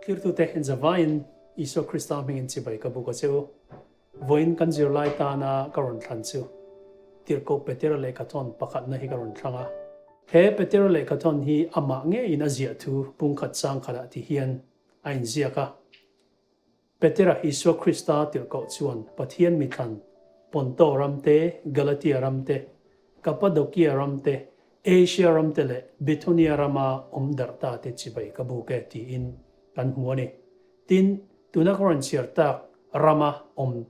Thlirtute zavaiin Isua Krista hmingin chibai ka buk a che u. Vawiin kan zirlai tana ka rawn thlan chu Tirhkoh Petera lehkhathawn pakhatna hi ka rawn thlang a. He Petera lehkhathawn hi amah ngeiin a ziah thu pungkhat chang khatah ti hian a inziak a. Petera Isua Krista tirhkoh chuan Pathian mithlan Ponto ram te, Galatia ram te, Kapadokia ram te, Asia ram te leh Bithunia rama awm darh ta te chibai ka buk e tiin kan hmu a ni. Tin, tuna ka rawn chhiar tak rama awm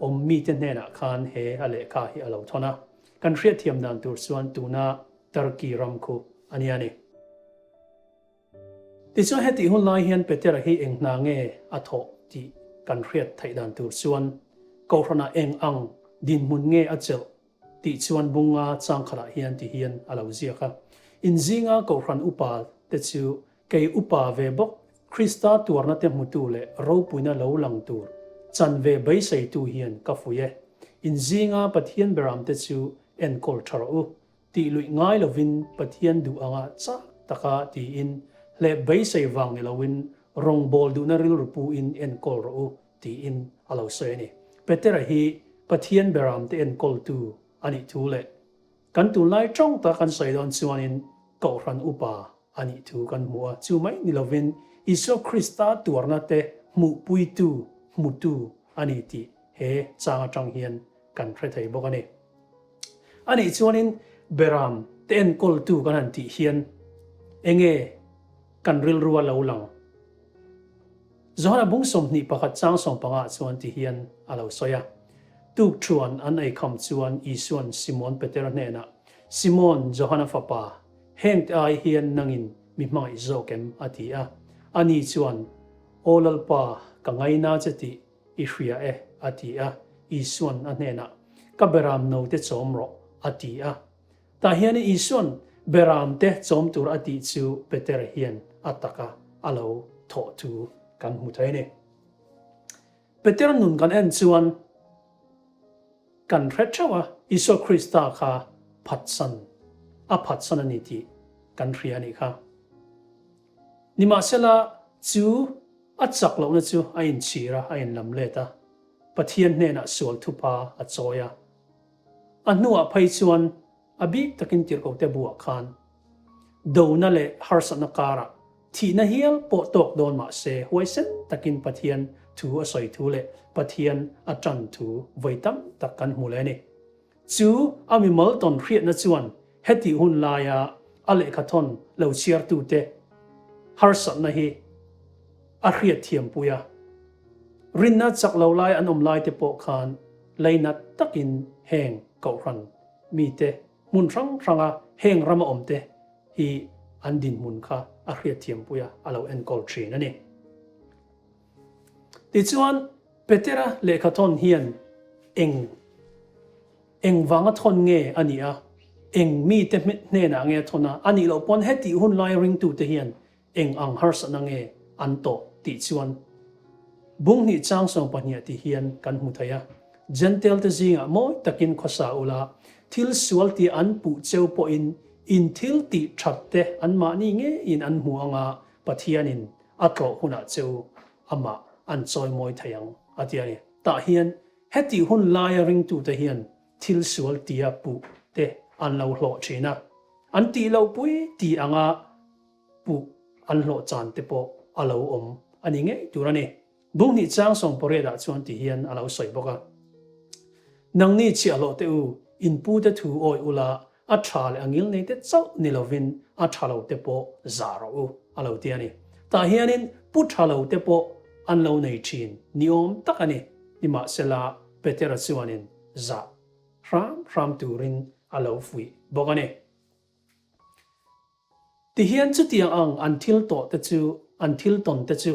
awm mite hnenah khan he a lehkha hi a lo thawn a. Kan hriatthiam dan tur chuan tuna Turkey ram khu a nia ni. Tichuan hetih hun lai hian Petera hi eng hna nge a thawh tih kan hriat theih dan tur chuan Kohhranah eng ang dinhmun nge a chelh tih chuan bunga changkhatah hian ti hian a lo ziak a. Inzinga Kohhran upa te chu kei upa ve bawk Krista tuarna te hmutu leh ropuina lo lang tur chanve beiseitu hian ka fuih e. Inzinga Pathian beram te chu enkawl tha rawh u. Tih luih ngai lovin Pathian duh anga chak taka tiin hleh beisei vang ni loin rawngbâwl duhna rilru puin enkawl rawh u tiin a lo sawi a ni. Petera hi Pathian beramte enkawltu a nih thu leh kan tunlai tawng tak kan sawi dawn chuanin Kohhran upa a nih thu kan hmu a, chu mai ni lovin Isua Krista tuarna te hmuhpuitu, hmutu a ni tih he chang atang hian kan hre thei bawk a ni. A nih chuanin Beram te enkawltu kan han tih hian enge kan rilru a lo lang? Johana bung 21 chang 15 chuan ti hian a lo sawi a, Tukṭhuan an ei kham chuan Isuan Simon Petera hnenah, Simon, Johana fapa, hengte ai hian nangin mi hmangaih zawk em? a ti a. Ani chuan, Aw Lalpa, ka ngaina che tih I hria e, a ti a. Isuan a hnenah, Ka beram note chawm rawh, a ti a. Tah hian Isuan beramte chawm tur a tih chu Peter hian a taka a lo thawh thu kan hmu thei a ni. Peter nun kan en chuan kan hre theuh a, Isua Krista kha phatsan, a phatsan a ni tih kan hria a nih kha. Nimahsela, chu a chak lohna chu a inchhir a, a inlam let a, Pathian hnenah sual thupa a chawi a. A hnuah phei chuan a bik takin tirhkote buah khan dona leh harsatna karah thihna hial pawh tawk dawn mah se huaisen takin Pathian thu a sawi thu leh Pathian a tan thu vawi tam tak kan hmu leh a ni. Chu a mimal tawn hriatna chuan hetih hun laia a lehkhathawn lo chhiartute harsatna hi a hriatthiampui a. Rinna chak lo lai an awm laite pawh khan leinat takin heng kohhran mite hmun hrang hranga heng rama awmte hi an dinhmun kha a hriatthiampui a, a lo enkawl thin a ni. Tichuan, Petera lehkhathawn hian eng eng vanga thawn nge a nih a, eng mite hnenah nge a thawn a, a nih loh pawn hetih hun lai ringtute hian eng ang harsatna nge an tawh tih chuan Bunghnih chang 12 tih hian kan hmu thei a. Jentail te zingah mawi takin khawsa ula, thil sual tih an puh cheu pawhin in thil tih that te anmahni ngeiin an hmu anga Pathianin a tlawh hunah cheu amah an chawimawi thei ang, a ti a ni. Tah hian hetih hun laia ringtute hian thil sual tia puh te an lo hlawh thin a, an tih loh pui ti anga puh an hlawh chan te pawh a lo awm a ni ngei tur a ni. Bunghnih chang 18 ah chuan ti hian a lo sawi bawk a, Nangni chhiahhlawh te u, in pute thu awih ula, a tha leh a ngil nei te chauh ni lovin a tha lo te pawh zah rawh u, a lo ti a ni. Tah hianin pu tha lo te pawh an lo nei thin ni awm tak a ni. Nimahsela, Petera chuanin zah hram hram turin a lo fuih bawk a ni. Tihian chutiang ang an thil tawh te chu, an thil tawn te chu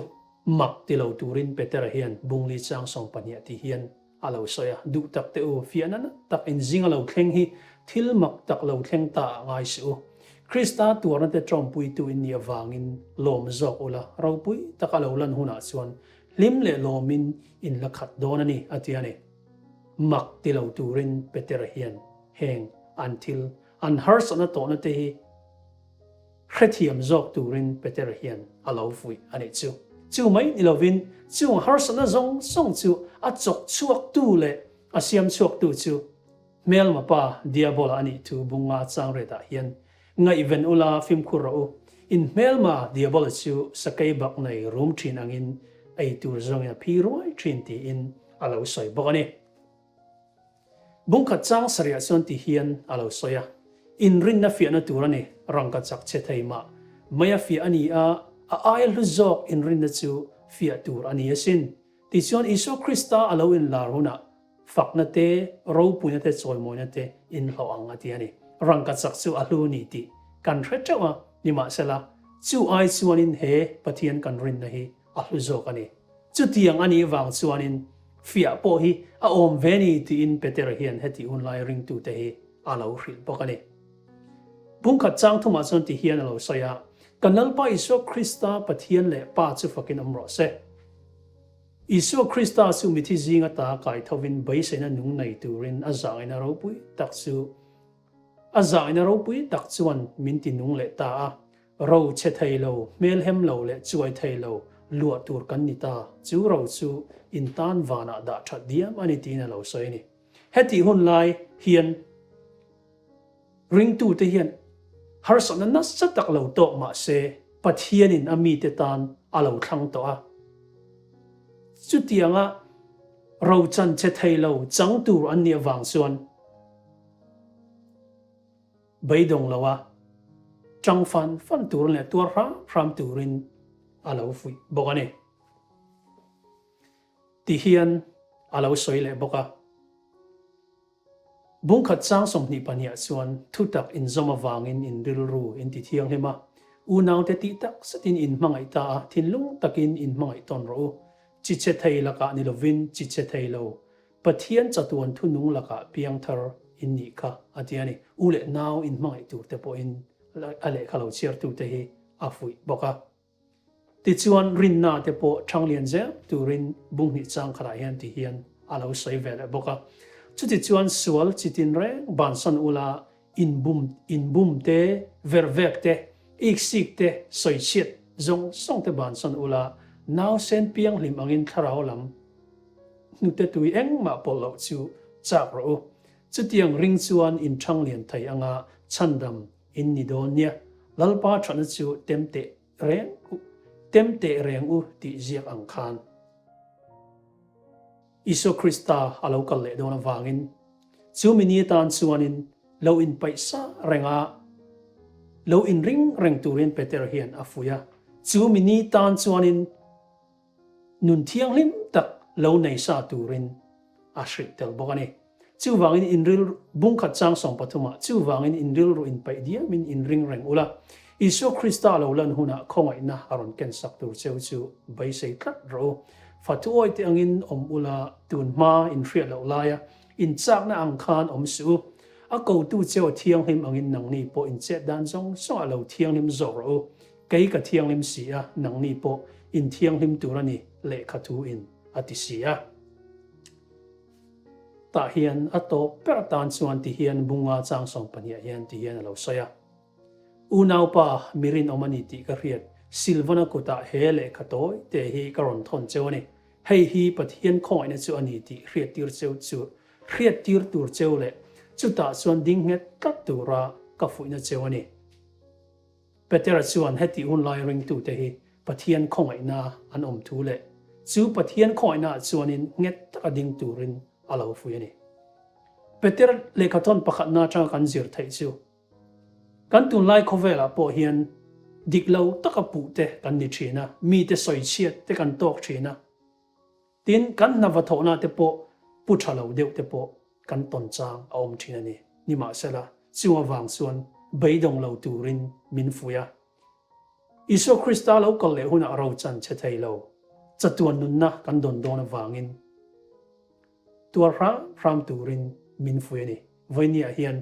mak ti lo turin Petera hian Bungli chang 12 ti hian a lo sawi a, Duh tak teh u, fiahna nat tak inzing a lo thleng hi thil mak tak lo thleng ta ah ngai suh u. Krista tuarna te tawmpuitu in nih avangin lawm zawk ula, ropui tak a lo lan hunah chuan hlim leh lawmin in la khat dawn a ni, a ti a ni. Mak ti lo turin Petera hian heng an thil An harsatna tawhna te hi hrethiam zawk turin Petera hian a lo fuih a nih chu. Chu mai ni lovin chung harsatna zawng zawng chu a chawk chhuaktu leh a siam chhuaktu chu hmelma pa Diabola a nih thu bunga chang retah hian ngaihven ula fimkhur rawh u. In hmelma Diabola chu sakei bak nei rum thin angin ei tur zawngin a phi ruai thin tiin a lo sawi bawk a ni. Bungkhat chang sarih chuan ti hian a lo sawi a, Inrinna fiahna tur a ni, rangka chak che thei mah mai a fiah a ni a, a aia hlu zawk inrinna chu fiah tur a ni asin. Tichuan Isua Krista a lo inlar hunah fakna te, ropuina te, chawimawina te inhlawh ang a ti a ni. Rangka chak chu a hlu ni tih kan hre teuh a, nimahsela chu ai chuanin he Pathian kan rinna hi a hlu zawk a ni. Chutiang a nih vang chuanin fiah pawh hi a awm ve ni tiin Petera hian heti hunlai ringtute hi a lo hrilh bawk a ni. Bungkhat chang thumah chuan ti hian a lo sawi a, Kan Lalpa Isua Krista Pathian leh Pa chu fakin awm rawh se. Isua Krista chu mithi zing ata kai thovin beiseina nung nei turin a zaina ropui tak chu a zaina ropui tak chuan min ti nung leh ta a, Ro chhe thei lo, hmelhem lo leh chuai thei lo luah tur kan ni ta, chu ro chu in tan vanah dah that diam a ni tiin a lo sawi a ni. Hetih hun lai hian ringtute hian harsatna nasa tak lo tawk mah se Pathianin a mite tan a lo thlang tawh a. Chutianga ro chan chhe thei lo chang tur an nih avang chuan, Beidawng lo a, tang fan fan turin leh tuar hram hram turin a lo fuih bawk a ni. Ti hian a lo sawi leh bawk a. Bungkhat chang 22ah chuan thutak inzawm avangin in rilru in ti thianghlim a, unaute tih tak zetin in hmangaih ta a, thinlung takin in hmangaih tawn rawh u. Chi chhe thei lakah ni lovin chi chhe thei lo Pathian chatuan thunung lakah piangthar in nih kha a ti a ni. U leh nau in hmangaih tur te pawhin a lehkha lo chhiartute hi a fuih bawk a. Tichuan rinna te pawh ṭhanglian zel turin bunghnih chang khatah hian ti hian a lo sawi ve leh bawk a. Chutichuan sual chi tinreng bansan ula inbum inbum te, vervek te, iksik te, sawichhiat zawng zawng te bansan ula nausen pianghlim angin thlarau lam Hnute tui engmah pawlh loh chu chak rawh u. Chutiang ring chuan in ṭhang lian thei anga chhandam in ni dawn nia. Lalpa ṭhatna chu tem teh reng u, tem teh reng u tih ziak ang khan. Isua Krista a lo kal leh dawn avangin chu mi ni atan chuanin lo inpaih sa reng a, lo inring reng turin Peter hian a fuih a. Chu mi ni tan chuanin Nun thianghlim tak lo nei sa turin a hrilh tel bawk a ni. Chuvangin in rilru, bungkhat chang 13 ah, chuvangin in rilru inpaih diamin in ring reng ula, Isua Krista lo lan hunah khawngaihna a rawn ken sak tur cheu chu beisei tlat rawh u. Fa thuawi te angin awm ula, tun hma in hriat loh laia in chakna ang khan awm suh u. A kotu cheu a thianghlim angin nangni pawh in chet dan zawng zawngah lo thianghlim zawk rawh u. Kei ka thianghlim si a, nangni pawh in thianghlim tur a ni, lehkha thu in a ti si a. Tah hian a tawp ber atan chuan ti hian bunga chang 12 ah hian ti hian a lo sawi a. Unaupa mi rinawm a ni tih ka hriat, Silvana kutah he lehkha tawi te hi ka rawn thawn cheu a ni. Hei hi Pathian khawngaihna chu a ni tih hriattir cheu chu hriattir tur cheu leh chutah chuan ding nghet tlat tura ka fuihna cheu a ni. Petera chuan heti hun lai ringtute hi Pathian khawngaihna an awm thu leh chu Pathian khawngaihnaah chuanin nghet taka ding turin a lo fuih a ni. Peter lehkhathawn pakhatna atanga kan zir theih chu kan tunlai khawvelah pawh hian dik lo taka puh te kan ni thin a, mite sawichhiat te kan tawk thin a. Tin, kan hna va thawhna te pawh pu tha lo deuh te pawh kan tawn chang a awm thin a ni. Nimahsela, chung avang chuan beidawng lo turin min fuih a. Isua Krista lo kal leh hunah ro chan che thei lo, chatuan nunna kan dawn dawn avangin tuar hram hram turin min fuih a ni. Vawinia hian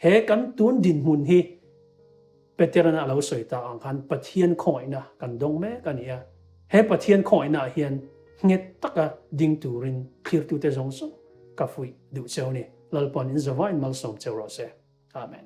He kan tun dinhmun hi Peteran a lo sawi tak ang khan Pathian khawngaihna kan dawng mek a ni a. He Pathian khawngaihnaah hian nghet taka ding turin thlirtute zawng zawng ka fuih duh cheu a ni. Lalpa'n in zavain malsawm cheu rawh se. Amen.